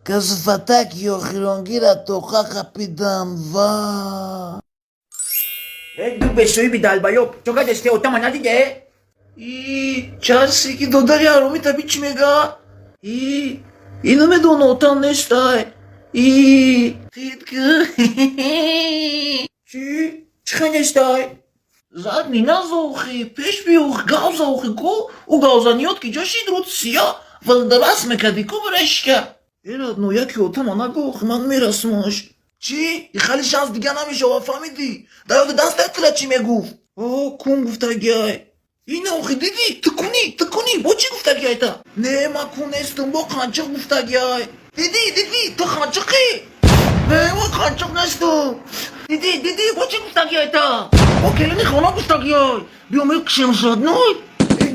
Касофатаки охиронгира тоқа қапидан ва. Э, ду бесоиби долбоёб, чо кадесте, отама надиде? И чарсе ки додари ҳаромӣ таби чӣ мега? И и намедона отам нестай. И титка. Чӣ? Чӣ хел нестай? Задний назохи, пеш биёх, гавзохи ку, ӯ гавзаниёт ки ҷо шид руд сиё, валдарас мекади ку брешка. Эрад но яки отама нагох, ман мерасмаш. Чӣ? И хали шанс дига намешава, фаҳмидӣ? Дар ёди дастат тира чӣ мегуфт? О, кун гуфтагиай. Ина охи дидӣ? Ту кунӣ, ту кунӣ, бо чӣ гуфтагиай та? Не, ман кун нестам, бо қанчиқ гуфтагиай. Дидӣ, дидӣ, ту қанчиқӣ? Не, ман қанчиқ нестам. Дидӣ, дидӣ, бо чӣ гуфтагиай та? Бо келини хона гуфтагиай. Биё мекушем родной.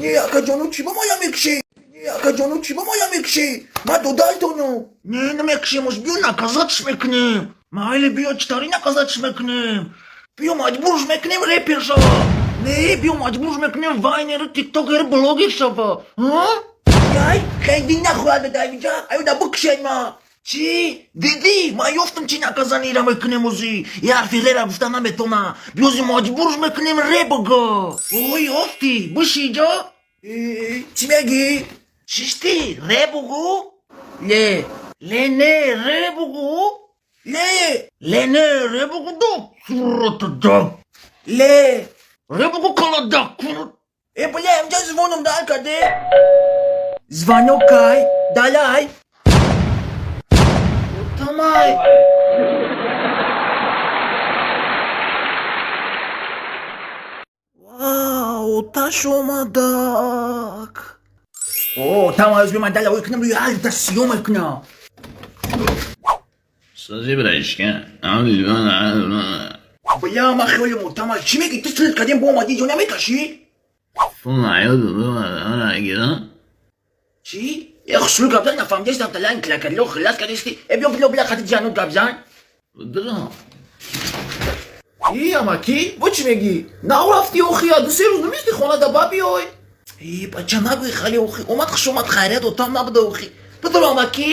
Не, акаҷону, чӣ ба моя мекушӣ? Не, акаҷону, чӣ ба моя мекушӣ? Ман додайтону. Не, намекушемаш, биё наказать ш мекунем. Майли, биё читари наказать ш мекунем. Биё маҷбурш мекунем репер шава. Не, биё маҷбурш мекунем вайнеру, тиктокеру, блогер шава. Яй, хеле нахоҳад бедавиҷа, аюда бикушед ма. Чӣ? Дидӣ? Ман ёфтам чӣ наказание ра мекунем ӯзи. Я ҳарфи рера гуфта наметона. Биёзи маҷбурш мекунем ре буго. Ой, ёфтӣ, биши ҷо. Чӣ мегӣ? Шишти, ре бугу? Ле. Ле не, ре бугу? Ле. Ле не, ре бугу до. Сурата да. Ле. Ре бугу калада. Э, бля, амҷа звоном дар карде. Звонок кай? Далай. Тамай. Вау, оташ омадак. О, тамай, ӯзби ман дала ой кунам, рӯи ҳалта сиё мекунам. Сози брешка. Бля, ман хиёлим отамай, чӣ мегӣ? Ту силт кардем, бо омадӣ ҷо намекашӣ? Чӣ? Э, хушрӯ гап зан, нафаҳмидастам, талан клакадло хилас кардисти. Э, биё, биё, бля, хати ҷануд гап зан. И, амакӣ, бо чӣ мегӣ? Нав рафтӣ охи, ду се рӯз намисти хона да ба биёй. И, бача, нагӯй хали охи, омад хуш омад, хайрият отам набуда охи. Бидор, амакӣ.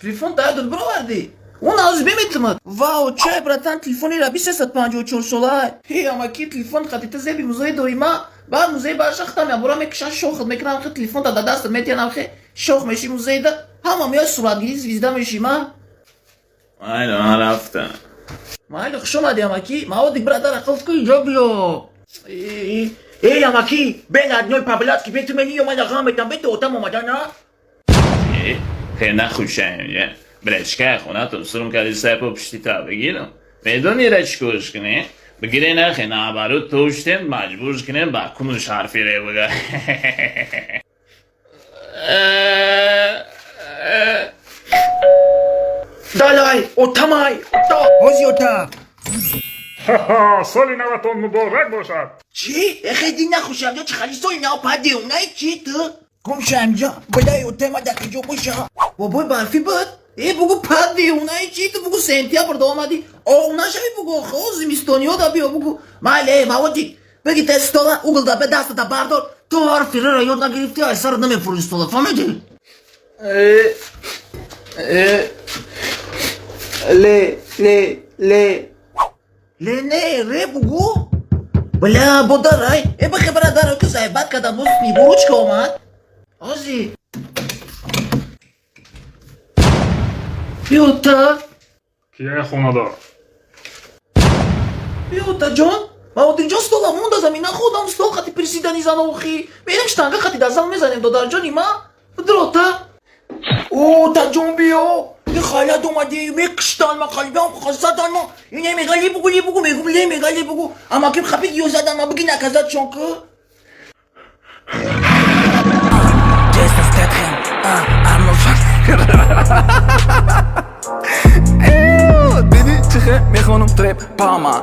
Телефон таядот бировардӣ? Он аз беметимад. Вау, чай, братан, телефони раби 354 солай. Ҳе, амакӣ, телефон хатита зеби музои доима. Баъд музей баршахтам, ябора мекушан, шохат мекунам, хе телефон да дастат метиянам, хе шох меши музейда. Ҳама меояд суратгирӣ, звезда меши ма. Майли, хуш омадӣ, амакӣ. Маводик брадар ақлф ку иҷо биё. Эй, амакӣ, бен одной по-блядски, бе ту мени ё ман ғам метам, бе ту отам омада на? Брешка хонатон сурм кардӣ сайпо пишти та бигирам. Медони ра чӣ корш кунем? Бигире нахе наоборот тоштем маҷбурш кунем ба кунуш ҳарфи ре буга. Далай, отамай, ота, ҳози ота. Соли наватон муборак бошад. Чӣ? Эхе дин нахушам, ҷо чӣ хали соли нав падеунай чӣ ту? Гумшам ҷо, балай отема дар киҷо боша. Бобои барфӣ буд? Э, бугу падеунай чӣ ту, бугу сентябр да омадӣ. Оғ нашави бугу, хо зимистониё да биё бугу. Майли, маводик, бигӣ те стола, угл да бе дастата бардор. Ту ҳарфи рера ёд нагирифтӣ, ай сарат намефурӣ стола, фаҳмидӣ? Ле, ле, ле. Ле не, ре бугу? Бля, бодарай. Э, бихе барадар, ки заебат кардам, боз снегурочка омад. Ози. Биёта. Кия хонадор? Биёта ҷон. Маводикҷон, стола монда замина, худам стол хати присидани занохи. Мерем штанга хати дар зал мезанем, додарҷони ма. Бидрота. О, таҷон биё. И халят омади, мекуштан ма қалбиам задан ма. Ине мега ли бугу, ли бугу, мегум ле мега ли бугу. Амаким хапид ё задан ма, биги наказать шон ку. Jason Statham, Arnold Диди чихе мехонам треп пама.